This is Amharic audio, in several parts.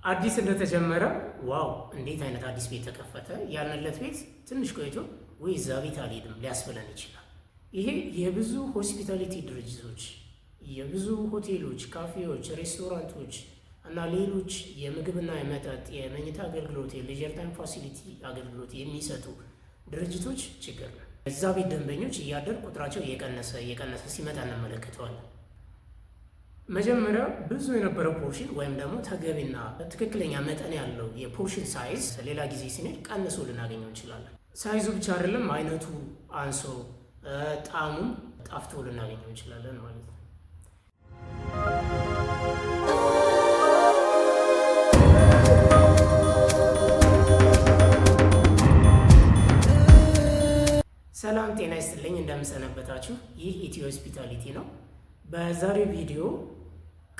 አዲስ እንደተጀመረ "Wow፣ እንዴት አይነት አዲስ ቤት ተከፈተ" ያልንለት ቤት ትንሽ ቆይቶ "ወይ፣ እዛ ቤት አልሄድም" ሊያስብለን ይችላል። ይሄ የብዙ hospitality ድርጅቶች፣ የብዙ ሆቴሎች፣ ካፌዎች፣ ሬስቶራንቶች እና ሌሎች የምግብና የመጠጥ፣ የመኝታ አገልግሎት፣ የ leisure time facility አገልግሎት የሚሰጡ ድርጅቶች ችግር ነው። እዛ ቤት ደንበኞች እያደር ቁጥራቸው እየቀነሰ እየቀነሰ ሲመጣ እንመለከተዋለን። መጀመሪያ ብዙ የነበረው portion ወይም ደግሞ ተገቢና ትክክለኛ መጠን ያለው የ portion size ሌላ ጊዜ ስንሄድ ቀንሶ ልናገኘው እንችላለን። Size ኡ ብቻ አይደለም፣ አይነቱ አንሶ ጣዕሙም ጠፍቶ ልናገኘው እንችላለን ማለት ነው። ሰላም ጤና ይስጥልኝ፣ እንደምን ሰነበታችሁ? ይህ ኢትዮ Hospitality ነው። በዛሬው ቪዲዮ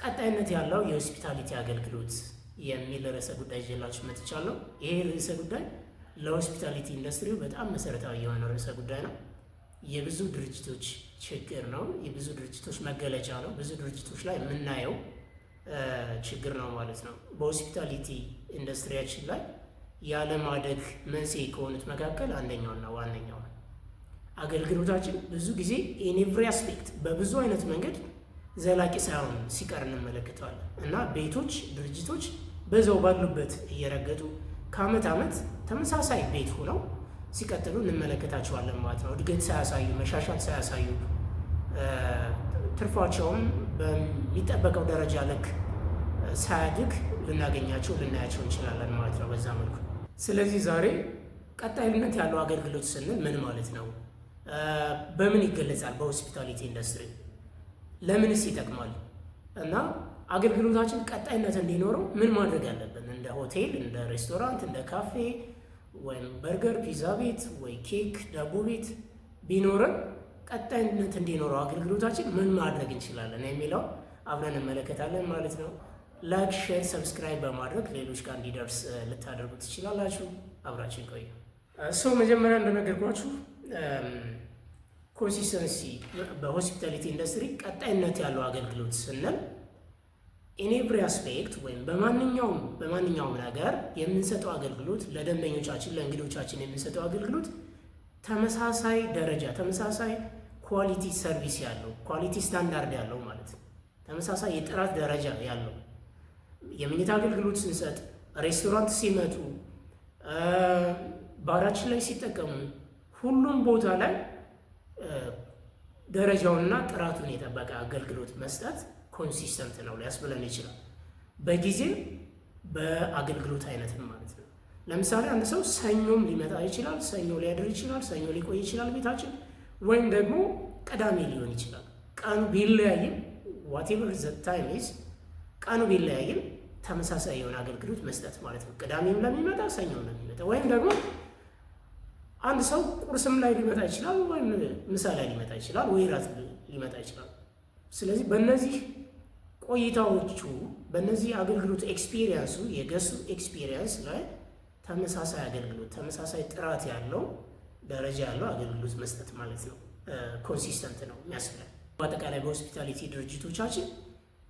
ቀጣይነት ያለው የ hospitality አገልግሎት የሚል ርዕሰ ጉዳይ ይዤላችሁ መጥቻለሁ። ይሄ ርዕሰ ጉዳይ ለ hospitality ኢንዱስትሪው በጣም መሰረታዊ የሆነ ርዕሰ ጉዳይ ነው። የብዙ ድርጅቶች ችግር ነው። የብዙ ድርጅቶች መገለጫ ነው። ብዙ ድርጅቶች ላይ የምናየው ችግር ነው ማለት ነው። በ hospitality ኢንዱስትሪያችን ላይ ያለማደግ መንስኤ ከሆኑት መካከል አንደኛውና ዋነኛው ነው። አገልግሎታችን ብዙ ጊዜ in every aspect በብዙ አይነት መንገድ ዘላቂ ሳይሆን ሲቀር እንመለከተዋለን እና ቤቶች፣ ድርጅቶች በዛው ባሉበት እየረገጡ ከአመት ዓመት ተመሳሳይ ቤት ሆነው ሲቀጥሉ እንመለከታቸዋለን ማለት ነው። እድገት ሳያሳዩ፣ መሻሻል ሳያሳዩ፣ ትርፋቸውም በሚጠበቀው ደረጃ ልክ ሳያድግ ልናገኛቸው፣ ልናያቸው እንችላለን ማለት ነው በዛ መልኩ። ስለዚህ ዛሬ ቀጣይነት ያለው አገልግሎት ስንል ምን ማለት ነው? በምን ይገለጻል? በ hospitality industry ለምንስ ይጠቅማል? እና አገልግሎታችን ቀጣይነት እንዲኖረው ምን ማድረግ አለብን? እንደ ሆቴል፣ እንደ ሬስቶራንት፣ እንደ ካፌ ወይም በርገር፣ ፒዛ ቤት ወይ ኬክ፣ ዳቦ ቤት ቢኖረን ቀጣይነት እንዲኖረው አገልግሎታችን ምን ማድረግ እንችላለን የሚለው አብረን እንመለከታለን ማለት ነው። Like፣ share፣ subscribe በማድረግ ሌሎች ጋር እንዲደርስ ልታደርጉ ትችላላችሁ። አብራችሁን ቆዩ። So መጀመሪያ እንደነገርኳችሁ consistency በ hospitality industry ቀጣይነት ያለው አገልግሎት ስንል in every aspect ወይም በማንኛውም ነገር የምንሰጠው አገልግሎት፣ ለደንበኞቻችን፣ ለእንግዶቻችን የምንሰጠው አገልግሎት ተመሳሳይ ደረጃ፣ ተመሳሳይ quality service ያለው፣ quality standard ያለው ማለት ነው። ተመሳሳይ የጥራት ደረጃ ያለው የመኝታ አገልግሎት ስንሰጥ፣ ሬስቶራንት ሲመጡ፣ ባራችን ላይ ሲጠቀሙ፣ ሁሉም ቦታ ላይ ደረጃውንና ጥራቱን የጠበቀ አገልግሎት መስጠት consistent ነው ሊያስብለን ይችላል። በጊዜ፣ በአገልግሎት አይነትም ማለት ነው። ለምሳሌ አንድ ሰው ሰኞም ሊመጣ ይችላል፣ ሰኞ ሊያድር ይችላል፣ ሰኞ ሊቆይ ይችላል ቤታችን፣ ወይም ደግሞ ቅዳሜ ሊሆን ይችላል። ቀኑ ቢለያይም፣ whatever the time is፣ ቀኑ ቢለያይም ተመሳሳይ የሆነ አገልግሎት መስጠት ማለት ነው። ቅዳሜም ለሚመጣ፣ ሰኞም ለሚመጣ፣ ወይም ደግሞ አንድ ሰው ቁርስም ላይ ሊመጣ ይችላል፣ ወይም ምሳ ላይ ሊመጣ ይችላል፣ ወይ ራት ሊመጣ ይችላል። ስለዚህ በእነዚህ ቆይታዎቹ፣ በእነዚህ አገልግሎት experience ኡ፣ የ guest ኡ experience ላይ ተመሳሳይ አገልግሎት፣ ተመሳሳይ ጥራት ያለው፣ ደረጃ ያለው አገልግሎት መስጠት ማለት ነው። Consistent ነው የሚያስብለን። በአጠቃላይ በ hospitality ድርጅቶቻችን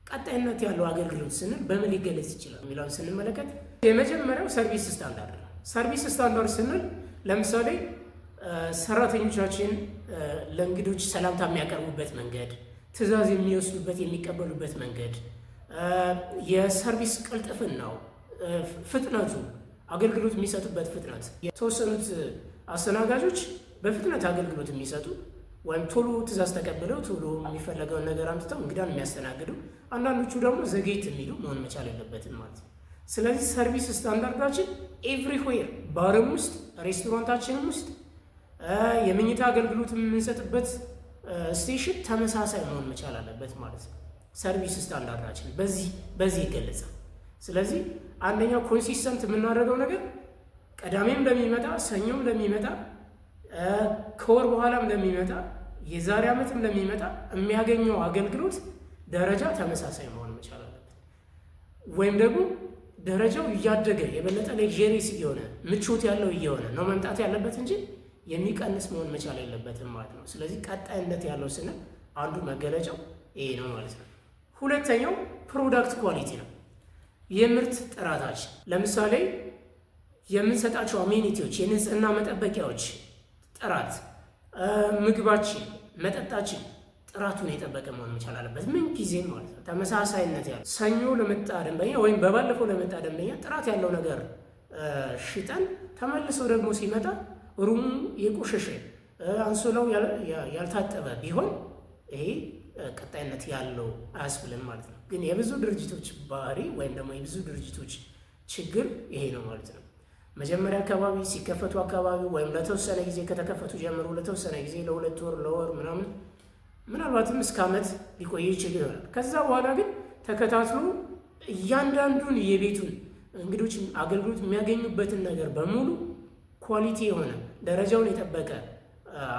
ቀጣይነት ያለው አገልግሎት ስንል በምን ሊገለጽ ይችላል የሚለውን ስንመለከት የመጀመሪያው service standard ነው። Service standard ስንል ለምሳሌ ሰራተኞቻችን ለእንግዶች ሰላምታ የሚያቀርቡበት መንገድ፣ ትዕዛዝ የሚወስዱበት፣ የሚቀበሉበት መንገድ፣ የ service ቅልጥፍናው፣ ፍጥነቱ፣ አገልግሎት የሚሰጡበት ፍጥነት፣ የተወሰኑት አስተናጋጆች በፍጥነት አገልግሎት የሚሰጡ ወይም ቶሎ ትዕዛዝ ተቀብለው ቶሎ የሚፈለገውን ነገር አምጥተው እንግዳን የሚያስተናግዱ፣ አንዳንዶቹ ደግሞ ዘግየት የሚሉ መሆን መቻል የለበትም ማለት ነው። ስለዚህ service standard ኣችን everywhere ባርም ውስጥ፣ ሬስቶራንታችንም ውስጥ፣ የመኝታ አገልግሎት የምንሰጥበት station ተመሳሳይ መሆን መቻል አለበት ማለት ነው። Service standard ኣችን በዚህ ይገለጻል። ስለዚህ አንደኛው consistent የምናደርገው ነገር ቅዳሜም ለሚመጣ፣ ሰኞም ለሚመጣ፣ ከወር በኋላም ለሚመጣ፣ የዛሬ ዓመትም ለሚመጣ የሚያገኘው አገልግሎት ደረጃ ተመሳሳይ መሆን መቻል አለበት። ወይም ደግሞ ደረጃው እያደገ የበለጠ luxurious እየሆነ፣ ምቾት ያለው እየሆነ ነው መምጣት ያለበት እንጂ የሚቀንስ መሆን መቻል የለበትም ማለት ነው። ስለዚህ ቀጣይነት ያለው ስንል አንዱ መገለጫው ይሄ ነው ማለት ነው። ሁለተኛው product quality ነው። የምርት ጥራታችን፣ ለምሳሌ የምንሰጣቸው amenity ዎች፣ የንጽህና መጠበቂያዎች ጥራት፣ ምግባችን፣ መጠጣችን ጥራቱን የጠበቀ መሆን መቻል አለበት። ምን ጊዜም ማለት ነው። ተመሳሳይነት ያለው፣ ሰኞ ለመጣ ደንበኛ ወይም በባለፈው ለመጣ ደንበኛ ጥራት ያለው ነገር ሽጠን ተመልሶ ደግሞ ሲመጣ room ኡ የቆሸሸ፣ አንሶላው ያልታጠበ ቢሆን ይሄ ቀጣይነት ያለው አያስብልም ማለት ነው። ግን የብዙ ድርጅቶች ባህሪ ወይም ደግሞ የብዙ ድርጅቶች ችግር ይሄ ነው ማለት ነው። መጀመሪያ አካባቢ ሲከፈቱ አካባቢ ወይም ለተወሰነ ጊዜ ከተከፈቱ ጀምሮ ለተወሰነ ጊዜ፣ ለ2 ወር፣ ለወር ምናምን፣ ምናልባትም እስከ ዓመት ሊቆይ ይችል ይሆናል። ከዛ በኋላ ግን ተከታትሎ እያንዳንዱን የቤቱን እንግዶች አገልግሎት የሚያገኙበትን ነገር በሙሉ quality የሆነ፣ ደረጃውን የጠበቀ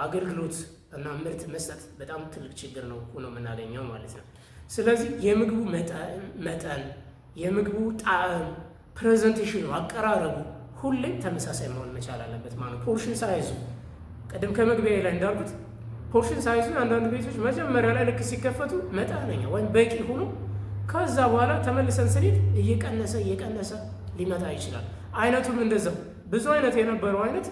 አገልግሎት እና ምርት መስጠት በጣም ትልቅ ችግር ነው ሆኖ የምናገኘው ማለት ነው። ስለዚህ የምግቡ መጠን፣ የምግቡ ጣዕም፣ presentation ኑ፣ አቀራረቡ ሁሌም ተመሳሳይ መሆን መቻል አለበት ማለት ነው። Portion size ኡ፣ ቅድም ከመግቢያ ላይ እንዳልኩት portion size ኡ አንዳንድ ቤቶች መጀመሪያ ላይ ልክ ሲከፈቱ መጠነኛ ወይም በቂ ሆኖ ከዛ በኋላ ተመልሰን ስንሄድ እየቀነሰ እየቀነሰ ሊመጣ ይችላል። አይነቱም እንደዛው፣ ብዙ አይነት የነበረው አይነት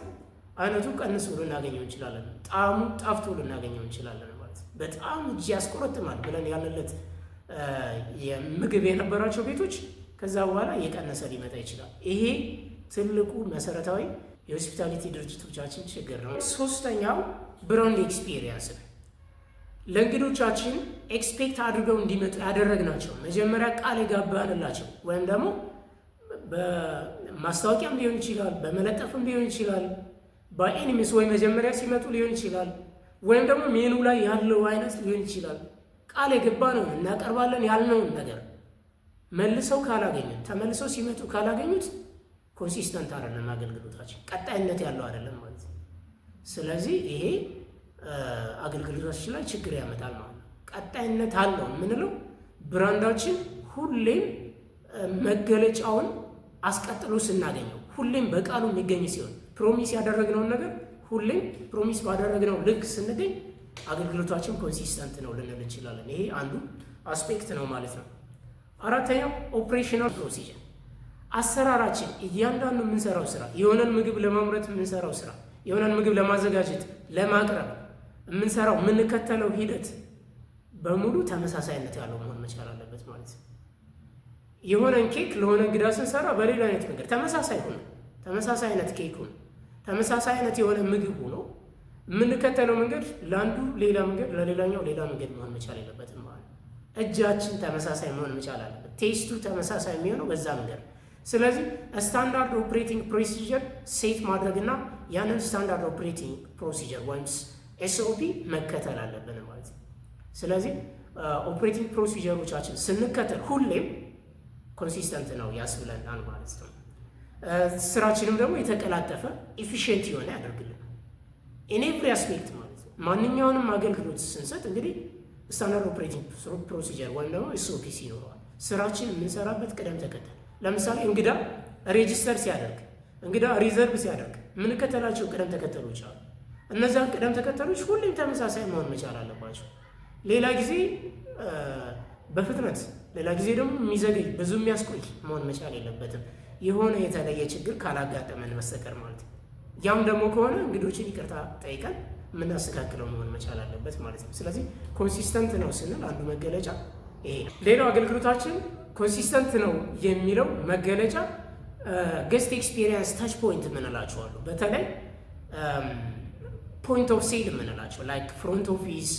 አይነቱ ቀንሶ ልናገኘው እንችላለን። ጣዕሙ ጠፍቶ ልናገኘው እንችላለን ማለት ነው። በጣም እጅ ያስቆረጥማል ብለን ያለለት የምግብ የነበራቸው ቤቶች ከዛ በኋላ እየቀነሰ ሊመጣ ይችላል። ይሄ ትልቁ መሰረታዊ የ hospitality ድርጅቶቻችን ችግር ነው። ሶስተኛው brand experience ነው። ለእንግዶቻችን expect አድርገው እንዲመጡ ያደረግናቸው፣ መጀመሪያ ቃል የገባንላቸው ወይም ደግሞ በማስታወቂያም ሊሆን ይችላል፣ በመለጠፍም ሊሆን ይችላል፣ በ any means ወይ መጀመሪያ ሲመጡ ሊሆን ይችላል፣ ወይም ደግሞ ሜኑ ላይ ያለው አይነት ሊሆን ይችላል። ቃል የገባነውን፣ እናቀርባለን ያልነውን ነገር መልሰው ካላገኙት፣ ተመልሰው ሲመጡ ካላገኙት consistent አይደለም አገልግሎታችን፣ ቀጣይነት ያለው አይደለም ማለት ነው። ስለዚህ ይሄ አገልግሎታችን ላይ ችግር ያመጣል ማለት ነው። ቀጣይነት አለው የምንለው brand ኣችን ሁሌም መገለጫውን አስቀጥሎ ስናገኘው፣ ሁሌም በቃሉ የሚገኝ ሲሆን፣ promise ያደረግነውን ነገር ሁሌም promise ባደረግነው ልክ ስንገኝ አገልግሎታችን consistent ነው ልንል እንችላለን። ይሄ አንዱ aspect ነው ማለት ነው። አራተኛው operational procedure፣ አሰራራችን፣ እያንዳንዱ የምንሰራው ስራ፣ የሆነን ምግብ ለማምረት የምንሰራው ስራ፣ የሆነን ምግብ ለማዘጋጀት፣ ለማቅረብ የምንሰራው፣ የምንከተለው ሂደት በሙሉ ተመሳሳይነት ያለው መሆን መቻል አለበት ማለት ነው። የሆነን ኬክ ለሆነ እንግዳ ስንሰራ በሌላ አይነት መንገድ ተመሳሳይ ሆኖ፣ ተመሳሳይ አይነት ኬክ ሆኖ፣ ተመሳሳይ አይነት የሆነ ምግብ ሆኖ የምንከተለው መንገድ ለአንዱ ሌላ መንገድ ለሌላኛው ሌላ መንገድ መሆን መቻል የለበትም ማለት ነው። እጃችን ተመሳሳይ መሆን መቻል አለበት። Taste ኡ ተመሳሳይ የሚሆነው በዛ መንገድ። ስለዚህ standard operating procedure set ማድረግና ያንን standard operating procedure ወይም SOP መከተል አለብን ማለት ነው። ስለዚህ operating procedure ኦቻችን ስንከተል ሁሌም consistent ነው ያስብለናል ማለት ነው። ስራችንም ደግሞ የተቀላጠፈ፣ efficient የሆነ ያደርግልናል። In every aspect ማለት ነው። ማንኛውንም አገልግሎት ስንሰጥ እንግዲህ standard operating procedure ወይም ደግሞ SOP ይኖረዋል። ስራችን የምንሰራበት ቅደም ተከተል፣ ለምሳሌ እንግዳ register ሲያደርግ፣ እንግዳ reserve ሲያደርግ የምንከተላቸው ቅደም ተከተሎች አሉ። እነዚያን ቅደም ተከተሎች ሁሌም ተመሳሳይ መሆን መቻል አለባቸው። ሌላ ጊዜ በፍጥነት፣ ሌላ ጊዜ ደግሞ የሚዘገይ፣ ብዙ የሚያስቆይ መሆን መቻል የለበትም። የሆነ የተለየ ችግር ካላጋጠመን በስተቀር ማለት ነው። ያም ደግሞ ከሆነ እንግዶችን ይቅርታ ጠይቀን የምናስተካክለው መሆን መቻል አለበት ማለት ነው። ስለዚህ consistent ነው ስንል አንዱ መገለጫ ይሄ ነው። ሌላው አገልግሎታችን consistent ነው የሚለው መገለጫ guest experience touch point የምንላቸው አሉ። በተለይ point of sale የምንላቸው like front office፣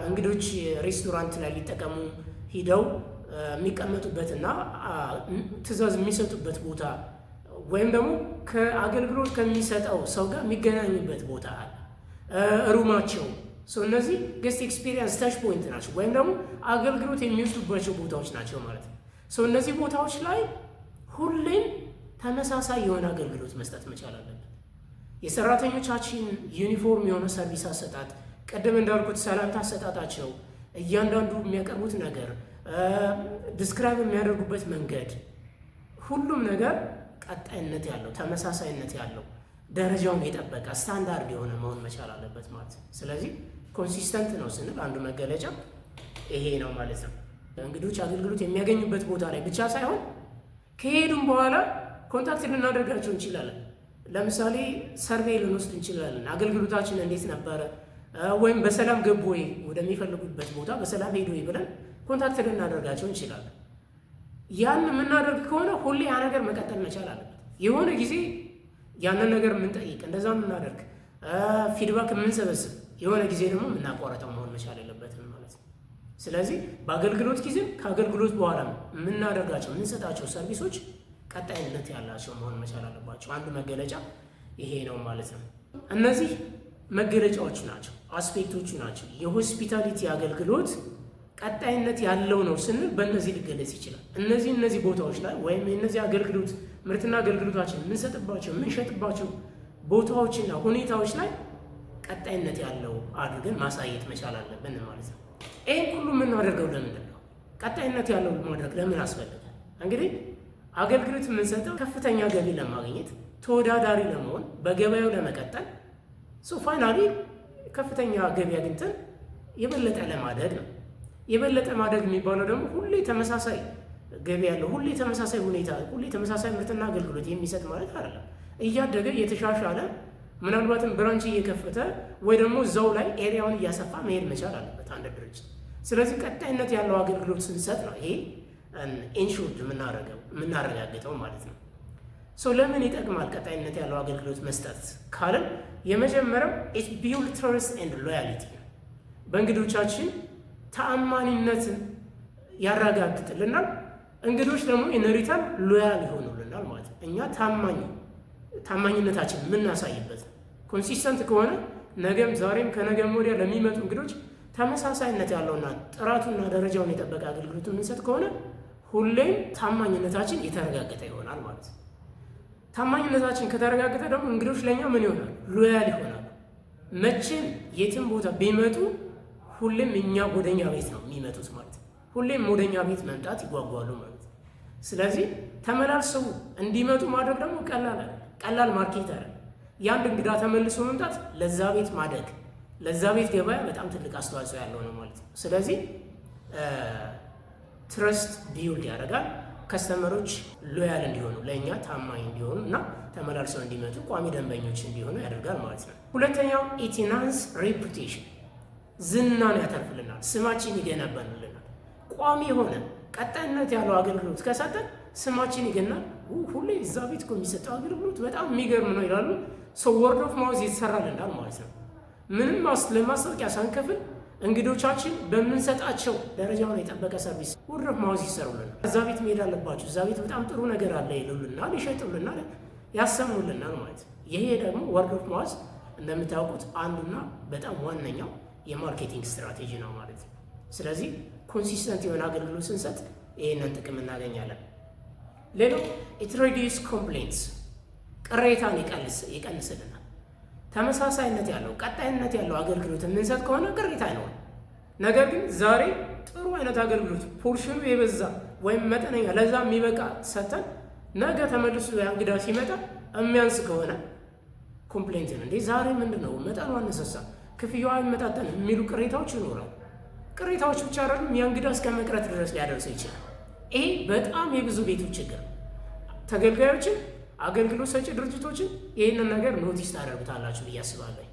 እንግዶች ሬስቶራንት ላይ ሊጠቀሙ ሂደው የሚቀመጡበትና ትዕዛዝ የሚሰጡበት ቦታ ወይም ደግሞ ከአገልግሎት ከሚሰጠው ሰው ጋር የሚገናኙበት ቦታ አለ። Room ኣቸው፣ እነዚህ guest experience touch point ናቸው፣ ወይም ደግሞ አገልግሎት የሚወስዱባቸው ቦታዎች ናቸው ማለት ነው። እነዚህ ቦታዎች ላይ ሁሌም ተመሳሳይ የሆነ አገልግሎት መስጠት መቻል አለብን። የሰራተኞቻችን ዩኒፎርም የሆነ service አሰጣጥ፣ ቅድም እንዳልኩት ሰላምታ አሰጣጣቸው፣ እያንዳንዱ የሚያቀርቡት ነገር፣ describe የሚያደርጉበት መንገድ፣ ሁሉም ነገር ቀጣይነት ያለው፣ ተመሳሳይነት ያለው፣ ደረጃውን የጠበቀ፣ ስታንዳርድ የሆነ መሆን መቻል አለበት ማለት ነው። ስለዚህ consistent ነው ስንል አንዱ መገለጫ ይሄ ነው ማለት ነው። እንግዶች አገልግሎት የሚያገኙበት ቦታ ላይ ብቻ ሳይሆን ከሄዱም በኋላ contact ልናደርጋቸው እንችላለን። ለምሳሌ survey ልንወስድ እንችላለን። አገልግሎታችን እንዴት ነበረ፣ ወይም በሰላም ገቡ ወይ፣ ወደሚፈልጉበት ቦታ በሰላም ሄዱ ወይ ብለን contact ልናደርጋቸው እንችላለን። ያን የምናደርግ ከሆነ ሁሌ ያ ነገር መቀጠል መቻል አለበት። የሆነ ጊዜ ያንን ነገር የምንጠይቅ፣ እንደዛ የምናደርግ፣ feedback የምንሰበስብ፣ የሆነ ጊዜ ደግሞ የምናቋረጠው መሆን መቻል የለበትም ማለት ነው። ስለዚህ በአገልግሎት ጊዜም ከአገልግሎት በኋላም የምናደርጋቸው፣ የምንሰጣቸው service ኦች ቀጣይነት ያላቸው መሆን መቻል አለባቸው። አንዱ መገለጫ ይሄ ነው ማለት ነው። እነዚህ መገለጫዎቹ ናቸው፣ aspect ኦቹ ናቸው። የ hospitality አገልግሎት ቀጣይነት ያለው ነው ስንል በእነዚህ ሊገለጽ ይችላል። እነዚህ ቦታዎች ላይ ወይም የእነዚህ አገልግሎት፣ ምርትና አገልግሎታችን የምንሰጥባቸው፣ የምንሸጥባቸው ቦታዎችና ሁኔታዎች ላይ ቀጣይነት ያለው አድርገን ማሳየት መቻል አለብን ማለት ነው። ይህን ሁሉ የምናደርገው ለምንድን ነው? ቀጣይነት ያለው ማድረግ ለምን አስፈለገ? እንግዲህ አገልግሎት የምንሰጠው ከፍተኛ ገቢ ለማግኘት፣ ተወዳዳሪ ለመሆን፣ በገበያው ለመቀጠል፣ so finally ከፍተኛ ገቢ አግኝተን የበለጠ ለማደግ ነው። የበለጠ ማደግ የሚባለው ደግሞ ሁሌ ተመሳሳይ ገቢ ያለው፣ ሁሌ ተመሳሳይ ሁኔታ፣ ሁሌ ተመሳሳይ ምርትና አገልግሎት የሚሰጥ ማለት አይደለም። እያደገ፣ እየተሻሻለ፣ ምናልባትም branch እየከፈተ ወይ ደግሞ እዛው ላይ area ውን እያሰፋ መሄድ መቻል አለበት አንድ ድርጅት። ስለዚህ ቀጣይነት ያለው አገልግሎት ስንሰጥ ነው ይሄ ensured የምናደርገው፣ የምናረጋግጠው ማለት ነው። So ለምን ይጠቅማል ቀጣይነት ያለው አገልግሎት መስጠት ካልን የመጀመሪያው it build trust and loyalty ነው። በእንግዶቻችን ተአማኒነትን ያረጋግጥልናል። እንግዶች ደግሞ in return loyal ይሆኑልናል ማለት ነው። እኛ ታማኝነታችን የምናሳይበት ነው። Consistent ከሆነ ነገም ዛሬም ከነገም ወዲያ ለሚመጡ እንግዶች ተመሳሳይነት ያለውና ጥራቱና ደረጃውን የጠበቀ አገልግሎት የምንሰጥ ከሆነ ሁሌም ታማኝነታችን የተረጋገጠ ይሆናል ማለት ነው። ታማኝነታችን ከተረጋገጠ ደግሞ እንግዶች ለእኛ ምን ይሆናሉ? Loyal ይሆናሉ። መቼም የትም ቦታ ቢመጡ ሁሌም እኛ ወደኛ ቤት ነው የሚመጡት ማለት ነው። ሁሌም ወደኛ ቤት መምጣት ይጓጓሉ ማለት ነው። ስለዚህ ተመላልሰው እንዲመጡ ማድረግ ደግሞ ቀላል አይደለም። ቀላል market አይደለም። የአንድ እንግዳ ተመልሶ መምጣት ለዛ ቤት ማደግ፣ ለዛ ቤት ገበያ በጣም ትልቅ አስተዋጽኦ ያለው ነው ማለት ነው። ስለዚህ trust build ያደርጋል። Customer ኦች loyal እንዲሆኑ፣ ለእኛ ታማኝ እንዲሆኑ እና ተመላልሰው እንዲመጡ፣ ቋሚ ደንበኞች እንዲሆኑ ያደርጋል ማለት ነው። ሁለተኛው it enhance reputation፣ ዝናን ያተርፍልናል፣ ስማችን ይገነባልናል። ቋሚ የሆነ ቀጣይነት ያለው አገልግሎት ከሰጠን ስማችን ይገናል። ሁሌ እዛ ቤት እኮ የሚሰጠው አገልግሎት በጣም የሚገርም ነው ይላሉ። So word of mouth ይሰራልናል ማለት ነው። ምንም ለማስታወቂያ ሳንከፍል እንግዶቻችን በምንሰጣቸው ደረጃውን የጠበቀ service word of mouth ይሰሩልናል። እዛ ቤት መሄድ አለባችሁ፣ እዛ ቤት በጣም ጥሩ ነገር አለ ይሉልናል፣ ይሸጡልናል፣ ያሰሙልናል ማለት ነው። ይሄ ደግሞ word of mouth እንደምታውቁት አንዱና በጣም ዋነኛው የ marketing strategy ነው ማለት ነው። ስለዚህ consistent የሆነ አገልግሎት ስንሰጥ ይህንን ጥቅም እናገኛለን። ሌላው it reduce complaints፣ ቅሬታን ይቀንስልናል። ተመሳሳይነት ያለው፣ ቀጣይነት ያለው አገልግሎት የምንሰጥ ከሆነ ቅሬታ አይኖርም። ነገር ግን ዛሬ ጥሩ አይነት አገልግሎት፣ portion ኑ የበዛ ወይም መጠነኛ፣ ለዛ የሚበቃ ሰጥተን ነገ ተመልሶ ያ እንግዳ ሲመጣ የሚያንስ ከሆነ complaint ነው። እንዴ፣ ዛሬ ምንድን ነው፣ መጠኑ አነሰሳ፣ ክፍያው አይመጣጠንም የሚሉ ቅሬታዎች ይኖራሉ። ቅሬታዎች ብቻ አይደሉም፣ ያ እንግዳ እስከ መቅረት ድረስ ሊያደርሰው ይችላል። ይሄ በጣም የብዙ ቤቶች ችግር። ተገልጋዮችን፣ አገልግሎት ሰጪ ድርጅቶችን ይህንን ነገር notice ታደርጉታላችሁ ብዬ አስባለሁ።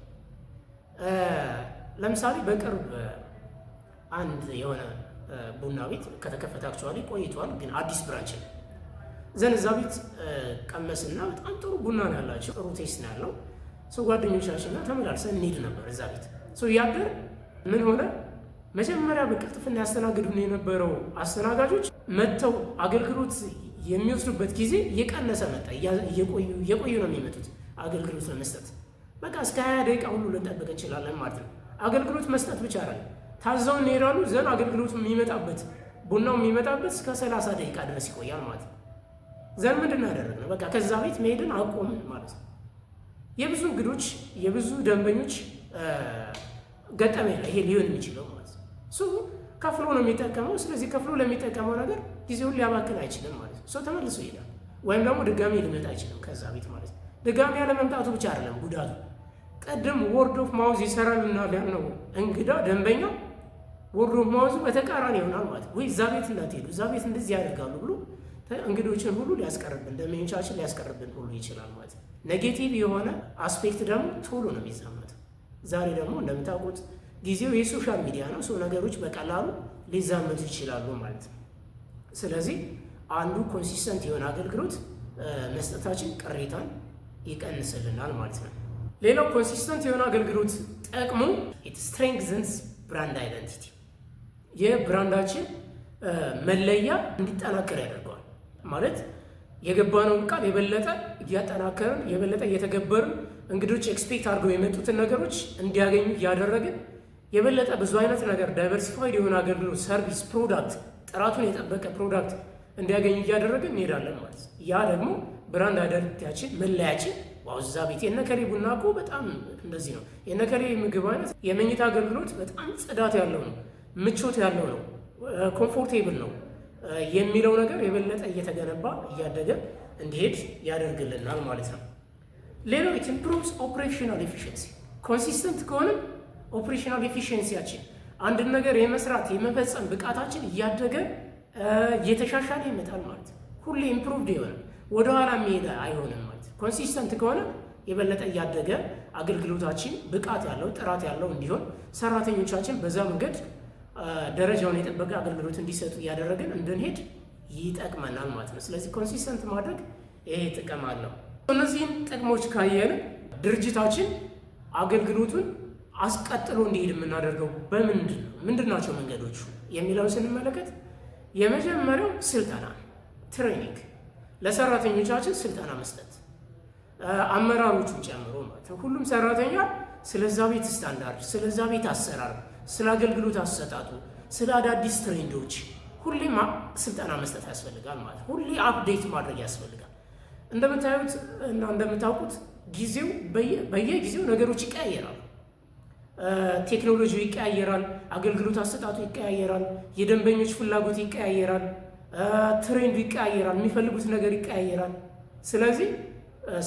ለምሳሌ በቅርብ አንድ የሆነ ቡና ቤት ከተከፈተ actually ቆይቷል፣ ግን አዲስ branch ነው። Then እዛ ቤት ቀመስና በጣም ጥሩ ቡና ነው ያላቸው፣ ጥሩ taste ነው ያለው። So ጓደኞቻችን ጋር ተመላልሰን እንሄድ ነበር እዛ ቤት። So እያደር ምን ሆነ? መጀመሪያ በቅልጥፍና ያስተናግዱን የነበረው አስተናጋጆች መጥተው አገልግሎት የሚወስዱበት ጊዜ እየቀነሰ መጣ። እየቆዩ እየቆዩ ነው የሚመጡት አገልግሎት ለመስጠት። በቃ እስከ 20 ደቂቃ ሁሉ ልንጠብቅ እንችላለን ማለት ነው። አገልግሎት መስጠት ብቻ አይደለም፣ ታዘውን ይሄዳሉ። Then አገልግሎቱ የሚመጣበት፣ ቡናው የሚመጣበት እስከ 30 ደቂቃ ድረስ ይቆያል ማለት ነው። Then ምንድን ነው ያደረግነው? በቃ ከዛ ቤት መሄድን አቆምን ማለት ነው። የብዙ እንግዶች፣ የብዙ ደንበኞች ገጠመኝ ነው ይሄ ሊሆን የሚችለው ማለት ነው። So ከፍሎ ነው የሚጠቀመው። ስለዚህ ከፍሎ ለሚጠቀመው ነገር ጊዜውን ሊያባክን አይችልም ማለት ነው። ሰው ተመልሶ ይሄዳል፣ ወይም ደግሞ ድጋሚ ሊመጣ አይችልም ከዛ ቤት ማለት ነው። ድጋሚ ያለመምጣቱ ብቻ አይደለም ጉዳቱ። ቅድም word of mouth ይሰራልናል ያልነው እንግዳ ደንበኛ Word of mouth ኡ በተቃራኒ ይሆናል ማለት ወይ እዛ ቤት እንዳትሄዱ፣ እዛ ቤት እንደዚህ ያደርጋሉ ብሎ እንግዶችን ሁሉ ሊያስቀርብን፣ ደንበኞቻችን ሊያስቀርብን ሁሉ ይችላል ማለት ነው። Negative የሆነ aspect ደግሞ ቶሎ ነው የሚዛመተው። ዛሬ ደግሞ እንደምታውቁት ጊዜው የ social media ነው። So ነገሮች በቀላሉ ሊዛመቱ ይችላሉ ማለት ነው። ስለዚህ አንዱ consistent የሆነ አገልግሎት መስጠታችን ቅሬታን ይቀንስልናል ማለት ነው። ሌላው consistent የሆነ አገልግሎት ጥቅሙ it strengthens brand identity፣ የ brand ኣችን መለያ እንዲጠናከር ያደርገዋል። ማለት የገባነውን ቃል የበለጠ እያጠናከርን፣ የበለጠ እየተገበርን፣ እንግዶች expect አድርገው የመጡትን ነገሮች እንዲያገኙ እያደረግን፣ የበለጠ ብዙ አይነት ነገር፣ diversified የሆነ አገልግሎት፣ service፣ product፣ ጥራቱን የጠበቀ product እንዲያገኙ እያደረግን እንሄዳለን ማለት ነው። ያ ደግሞ brand identity ያችን፣ መለያችን፣ wow እዛ ቤት የነከሌ ቡና እኮ በጣም እንደዚህ ነው፣ የነከሌ ምግብ አይነት፣ የመኝታ አገልግሎት በጣም ጽዳት ያለው ነው፣ ምቾት ያለው ነው፣ comfortable ነው የሚለው ነገር የበለጠ እየተገነባ እያደገ እንዲሄድ ያደርግልናል ማለት ነው። ሌላው it improves operational efficiency። Consistent ከሆነ operational efficiency ያችን፣ አንድን ነገር የመስራት የመፈጸም ብቃታችን እያደገ እየተሻሻለ ይመጣል ማለት ነው። ሁሌ improved የሆነ፣ ወደኋላ የሚሄድ አይሆንም ማለት ነው። Consistent ከሆነ የበለጠ እያደገ አገልግሎታችን ብቃት ያለው፣ ጥራት ያለው እንዲሆን፣ ሰራተኞቻችን በዛ መንገድ ደረጃውን የጠበቀ አገልግሎት እንዲሰጡ እያደረግን እንድንሄድ ይጠቅመናል ማለት ነው። ስለዚህ consistent ማድረግ ይሄ ጥቅም አለው። እነዚህን ጥቅሞች ካየን ድርጅታችን አገልግሎቱን አስቀጥሎ እንዲሄድ የምናደርገው በምንድን ነው? ምንድን ናቸው መንገዶቹ የሚለውን ስንመለከት የመጀመሪያው ስልጠና፣ training፣ ለሰራተኞቻችን ስልጠና መስጠት፣ አመራሮቹን ጨምሮ ማለት ነው። ሁሉም ሰራተኛ ስለዛ ቤት ስታንዳርድ፣ ስለዛ ቤት አሰራር፣ ስለ አገልግሎት አሰጣጡ፣ ስለ አዳዲስ trend ኦች ሁሌም ስልጠና መስጠት ያስፈልጋል ማለት ነው። ሁሌ update ማድረግ ያስፈልጋል። እንደምታዩት እና እንደምታውቁት ጊዜው በየጊዜው ነገሮች ይቀያየራሉ። ቴክኖሎጂው ይቀያየራል፣ አገልግሎት አሰጣጡ ይቀያየራል፣ የደንበኞች ፍላጎት ይቀያየራል፣ trend ኡ ይቀያየራል፣ የሚፈልጉት ነገር ይቀያየራል። ስለዚህ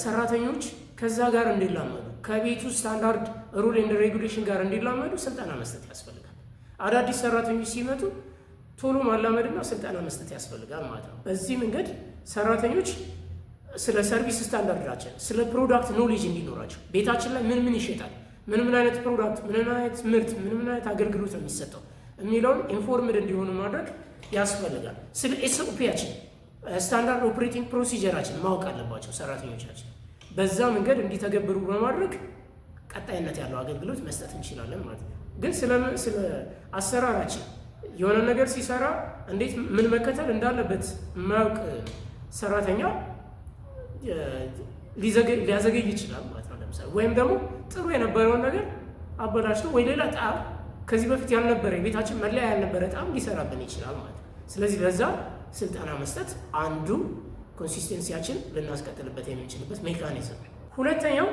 ሰራተኞች ከዛ ጋር እንዲላመዱ፣ ከቤቱ standard, rule and regulation ጋር እንዲላመዱ ስልጠና መስጠት ያስፈልጋል። አዳዲስ ሰራተኞች ሲመጡ ቶሎ ማላመድና ስልጠና መስጠት ያስፈልጋል ማለት ነው። በዚህ መንገድ ሰራተኞች ስለ service standard ኣችን፣ ስለ product knowledge እንዲኖራቸው፣ ቤታችን ላይ ምን ምን ይሸጣል፣ ምን ምን አይነት product፣ ምን ምን አይነት ምርት፣ ምን ምን አይነት አገልግሎት ነው የሚሰጠው የሚለውን informed እንዲሆኑ ማድረግ ያስፈልጋል። ስለ SOP ያችን፣ standard operating procedure ኣችን ማወቅ አለባቸው ሰራተኞቻችን። በዛ መንገድ እንዲተገብሩ በማድረግ ቀጣይነት ያለው አገልግሎት መስጠት እንችላለን ማለት ነው። ግን ስለ አሰራራችን የሆነ ነገር ሲሰራ እንዴት ምን መከተል እንዳለበት የማያውቅ ሰራተኛ ሊያዘገይ ይችላል ማለት ነው። ለምሳሌ ወይም ደግሞ ጥሩ የነበረውን ነገር አበላሽቶ ወይ ሌላ ጣዕም፣ ከዚህ በፊት ያልነበረ፣ የቤታችን መለያ ያልነበረ ጣዕም ሊሰራብን ይችላል ማለት ነው። ስለዚህ ለዛ ስልጠና መስጠት አንዱ consistency ያችን ልናስቀጥልበት የምንችልበት mechanism ነው። ሁለተኛው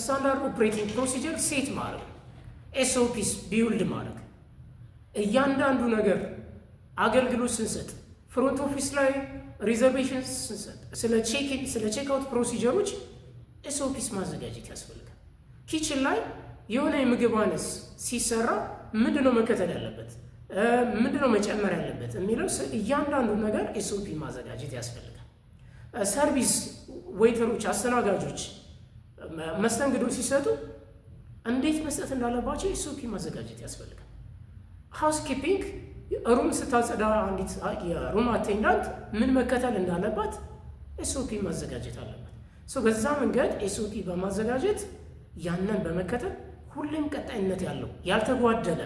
standard operating procedure set ማድረግ፣ SOPs build ማድረግ። እያንዳንዱ ነገር አገልግሎት ስንሰጥ፣ front office ላይ reservation ስንሰጥ፣ ስለ check-in፣ ስለ check-out procedure ኦች SOPs ማዘጋጀት ያስፈልጋል። Kitchen ላይ የሆነ የምግብ አይነት ሲሰራ ምንድነው መከተል ያለበት፣ ምንድነው መጨመር ያለበት የሚለው እያንዳንዱ ነገር SOP ማዘጋጀት ያስፈልጋል። Service waiter ኦች፣ አስተናጋጆች መስተንግዶ ሲሰጡ እንዴት መስጠት እንዳለባቸው SOP ማዘጋጀት ያስፈልጋል። Housekeeping room ስታጸዳ አንዲት የ room attendant ምን መከተል እንዳለባት SOP ማዘጋጀት አለባት። በዛ መንገድ SOP በማዘጋጀት፣ ያንን በመከተል ሁሌም ቀጣይነት ያለው፣ ያልተጓደለ፣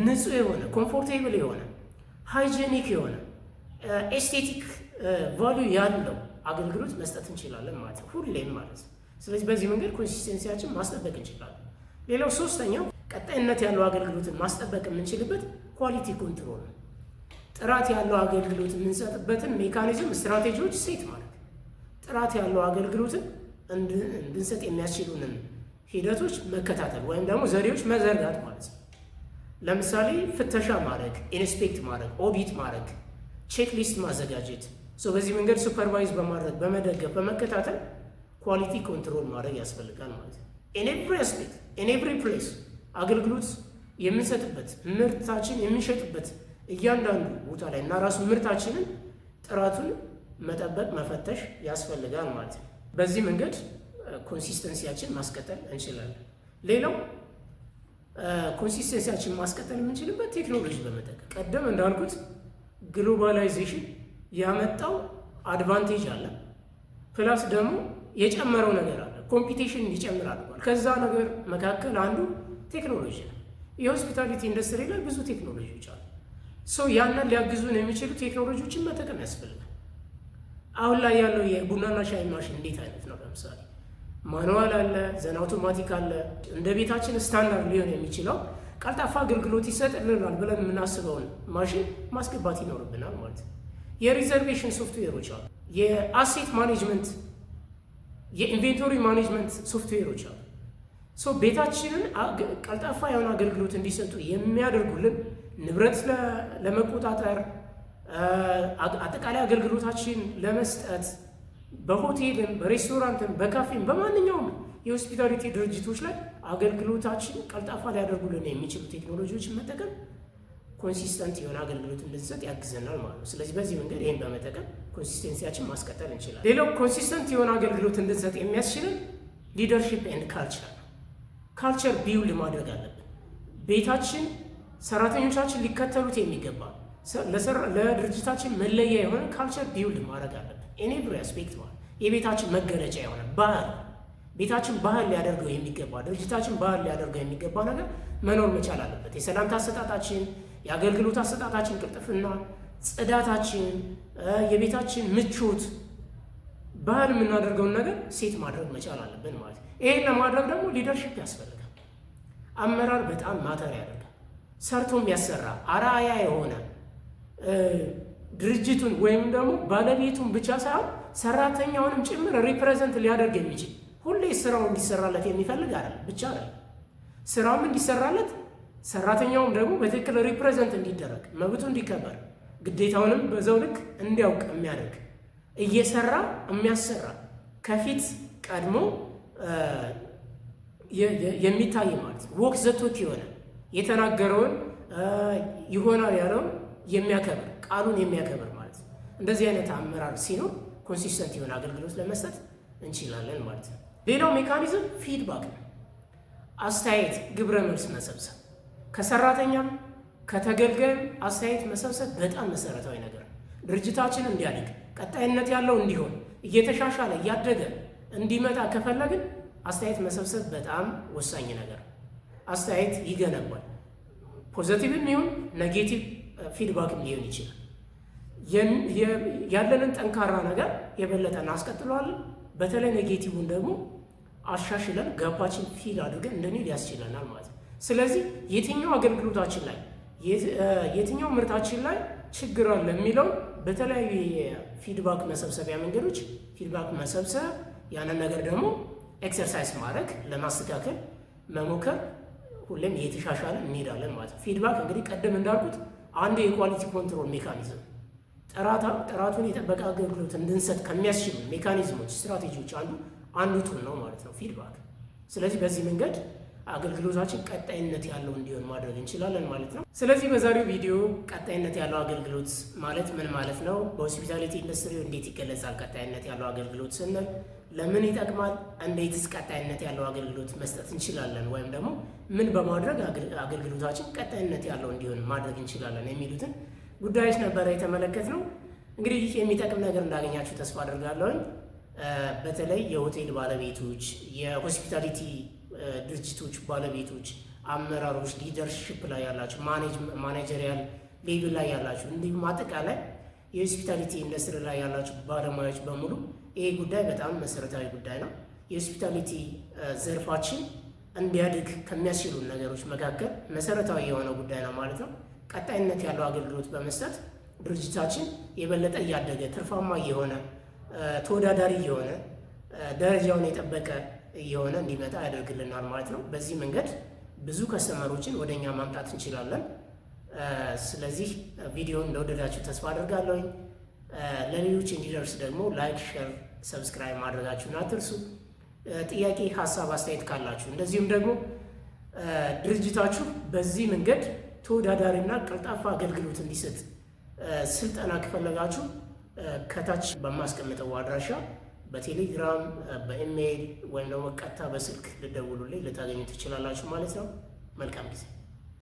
ንጹህ የሆነ፣ comfortable የሆነ፣ hygienic የሆነ፣ aesthetic value ያለው አገልግሎት መስጠት እንችላለን ማለት ነው፣ ሁሌም ማለት ነው። ስለዚህ በዚህ መንገድ consistency ያችን ማስጠበቅ እንችላለን። ሌላው ሶስተኛው ቀጣይነት ያለው አገልግሎትን ማስጠበቅ የምንችልበት quality control ነው። ጥራት ያለው አገልግሎት የምንሰጥበትን mechanism፣ strategy ዎች set ማድረግ፣ ጥራት ያለው አገልግሎትን እንድንሰጥ የሚያስችሉንን ሂደቶች መከታተል ወይም ደግሞ ዘዴዎች መዘርጋት ማለት ነው። ለምሳሌ ፍተሻ ማድረግ፣ inspect ማድረግ፣ ኦዲት ማድረግ፣ checklist ማዘጋጀት፣ በዚህ መንገድ supervise በማድረግ፣ በመደገፍ፣ በመከታተል quality control ማድረግ ያስፈልጋል ማለት ነው። In every aspect, in every place አገልግሎት የምንሰጥበት፣ ምርታችን የምንሸጥበት እያንዳንዱ ቦታ ላይ እና ራሱ ምርታችንን ጥራቱን መጠበቅ፣ መፈተሽ ያስፈልጋል ማለት ነው። በዚህ መንገድ consistency ያችን ማስቀጠል እንችላለን። ሌላው consistency ያችን ማስቀጠል የምንችልበት ቴክኖሎጂ በመጠቀም፣ ቀደም እንዳልኩት globalization ያመጣው advantage አለ፣ plus ደግሞ የጨመረው ነገር አለ። Competition እንዲጨምር አድርጓል። ከዛ ነገር መካከል አንዱ ቴክኖሎጂ ነው። የ hospitality industry ላይ ብዙ ቴክኖሎጂዎች አሉ። So ያንን ሊያግዙን የሚችሉ ቴክኖሎጂዎችን መጠቀም ያስፈልጋል። አሁን ላይ ያለው የቡናና ሻይ ማሽን እንዴት አይነት ነው? ለምሳሌ manual አለ፣ then automatic አለ። እንደ ቤታችን ስታንዳርድ ሊሆን የሚችለው፣ ቀልጣፋ አገልግሎት ይሰጥልናል ብለን የምናስበውን ማሽን ማስገባት ይኖርብናል ማለት ነው። የ reservation software ኦች አሉ። የ asset management፣ የ inventory management software ኦች አሉ። So ቤታችንን ቀልጣፋ የሆነ አገልግሎት እንዲሰጡ የሚያደርጉልን፣ ንብረት ለመቆጣጠር፣ አጠቃላይ አገልግሎታችን ለመስጠት፣ በሆቴልም፣ በሬስቶራንትም፣ በካፌም፣ በማንኛውም የ hospitality ድርጅቶች ላይ አገልግሎታችን ቀልጣፋ ሊያደርጉልን የሚችሉ ቴክኖሎጂዎችን መጠቀም consistent የሆነ አገልግሎት እንድንሰጥ ያግዘናል ማለት ነው። ስለዚህ በዚህ መንገድ ይህን በመጠቀም consistency ያችን ማስቀጠል እንችላለን። ሌላው consistent የሆነ አገልግሎት እንድንሰጥ የሚያስችልን leadership and culture ነው። Culture build ማድረግ አለብን። ቤታችን ሰራተኞቻችን ሊከተሉት የሚገባ፣ ለድርጅታችን መለያ የሆነ culture build ማድረግ አለብን። In every aspect ማለት የቤታችን መገለጫ የሆነ ባህል፣ ቤታችን ባህል ሊያደርገው የሚገባ፣ ድርጅታችን ባህል ሊያደርገው የሚገባ ነገር መኖር መቻል አለበት። የሰላምታ አሰጣጣችን፣ የአገልግሎት አሰጣጣችን ቅልጥፍና፣ ጽዳታችን፣ የቤታችን ምቾት፣ ባህል የምናደርገውን ነገር set ማድረግ መቻል አለብን ማለት ነው። ይሄን ለማድረግ ደግሞ leadership ያስፈልጋል። አመራር በጣም matter ያደርጋል። ሰርቶ የሚያሰራ፣ አርአያ የሆነ፣ ድርጅቱን ወይም ደግሞ ባለቤቱን ብቻ ሳይሆን ሰራተኛውንም ጭምር represent ሊያደርግ የሚችል፣ ሁሌ ስራው እንዲሰራለት የሚፈልግ አይደለም ብቻ አይደለም። ስራውም እንዲሰራለት፣ ሰራተኛውም ደግሞ በትክክል represent እንዲደረግ፣ መብቱ እንዲከበር፣ ግዴታውንም በዛው ልክ እንዲያውቅ የሚያደርግ፣ እየሰራ የሚያሰራ፣ ከፊት ቀድሞ የሚታይ ማለት walk the talk የሆነ፣ የተናገረውን ይሆናል ያለውን የሚያከብር፣ ቃሉን የሚያከብር ማለት ነው። እንደዚህ አይነት አመራር ሲኖር consistent የሆነ አገልግሎት ለመስጠት እንችላለን ማለት ነው። ሌላው mechanism feedback ነው። አስተያየት፣ ግብረ መልስ መሰብሰብ፣ ከሰራተኛም ከተገልጋይም አስተያየት መሰብሰብ በጣም መሰረታዊ ነገር ነው። ድርጅታችን እንዲያድግ፣ ቀጣይነት ያለው እንዲሆን፣ እየተሻሻለ እያደገ እንዲመጣ ከፈለግን አስተያየት መሰብሰብ በጣም ወሳኝ ነገር ነው። አስተያየት ይገነባል። Positive ም ይሁን negative feedback ም ሊሆን ይችላል። ያለንን ጠንካራ ነገር የበለጠ እናስቀጥለዋለን። በተለይ negative ን ደግሞ አሻሽለን gap ኣችን fill አድርገን እንድንሄድ ያስችለናል ማለት ነው። ስለዚህ የትኛው አገልግሎታችን ላይ፣ የትኛው ምርታችን ላይ ችግር አለ የሚለው በተለያዩ የ feedback መሰብሰቢያ መንገዶች feedback መሰብሰብ፣ ያንን ነገር ደግሞ exercise ማድረግ፣ ለማስተካከል መሞከር፣ ሁሌም እየተሻሻለ እንሄዳለን ማለት ነው። Feedback እንግዲህ ቀደም እንዳልኩት አንዱ የ quality control mechanism፣ ጥራቱን የጠበቀ አገልግሎት እንድንሰጥ ከሚያስችሉ mechanism ኦች፣ ስትራቴጂዎች አንዱ tool ነው ማለት ነው feedback። ስለዚህ በዚህ መንገድ አገልግሎታችን ቀጣይነት ያለው እንዲሆን ማድረግ እንችላለን ማለት ነው። ስለዚህ በዛሬው ቪዲዮ ቀጣይነት ያለው አገልግሎት ማለት ምን ማለት ነው፣ በ hospitality industry እንዴት ይገለጻል፣ ቀጣይነት ያለው አገልግሎት ስንል ለምን ይጠቅማል፣ እንዴትስ ቀጣይነት ያለው አገልግሎት መስጠት እንችላለን፣ ወይም ደግሞ ምን በማድረግ አገልግሎታችን ቀጣይነት ያለው እንዲሆን ማድረግ እንችላለን የሚሉትን ጉዳዮች ነበረ የተመለከትነው። እንግዲህ ይህ የሚጠቅም ነገር እንዳገኛችሁ ተስፋ አድርጋለሁኝ። በተለይ የሆቴል ባለቤቶች፣ የ hospitality ድርጅቶች ባለቤቶች፣ አመራሮች፣ leadership ላይ ያላችሁ፣ managerial level ላይ ያላችሁ፣ እንዲሁም አጠቃላይ የ hospitality industry ላይ ያላችሁ ባለሙያዎች በሙሉ ይሄ ጉዳይ በጣም መሰረታዊ ጉዳይ ነው። የ hospitality ዘርፋችን እንዲያድግ ከሚያስችሉ ነገሮች መካከል መሰረታዊ የሆነ ጉዳይ ነው ማለት ነው። ቀጣይነት ያለው አገልግሎት በመስጠት ድርጅታችን የበለጠ እያደገ፣ ትርፋማ እየሆነ፣ ተወዳዳሪ እየሆነ፣ ደረጃውን የጠበቀ እየሆነ እንዲመጣ ያደርግልናል ማለት ነው። በዚህ መንገድ ብዙ customer ኦችን ወደ እኛ ማምጣት እንችላለን። ስለዚህ ቪዲዮን እንደወደዳችሁ ተስፋ አደርጋለሁኝ። ለሌሎች እንዲደርስ ደግሞ like፣ share፣ subscribe ማድረጋችሁን አትርሱ። ጥያቄ፣ ሀሳብ፣ አስተያየት ካላችሁ እንደዚሁም ደግሞ ድርጅታችሁ በዚህ መንገድ ተወዳዳሪና ቀልጣፋ አገልግሎት እንዲሰጥ ስልጠና ከፈለጋችሁ ከታች በማስቀምጠው አድራሻ በቴሌግራም፣ በኢሜይል ወይም ደግሞ ቀጥታ በስልክ ልትደውሉልኝ ልታገኙ ትችላላችሁ ማለት ነው። መልካም ጊዜ።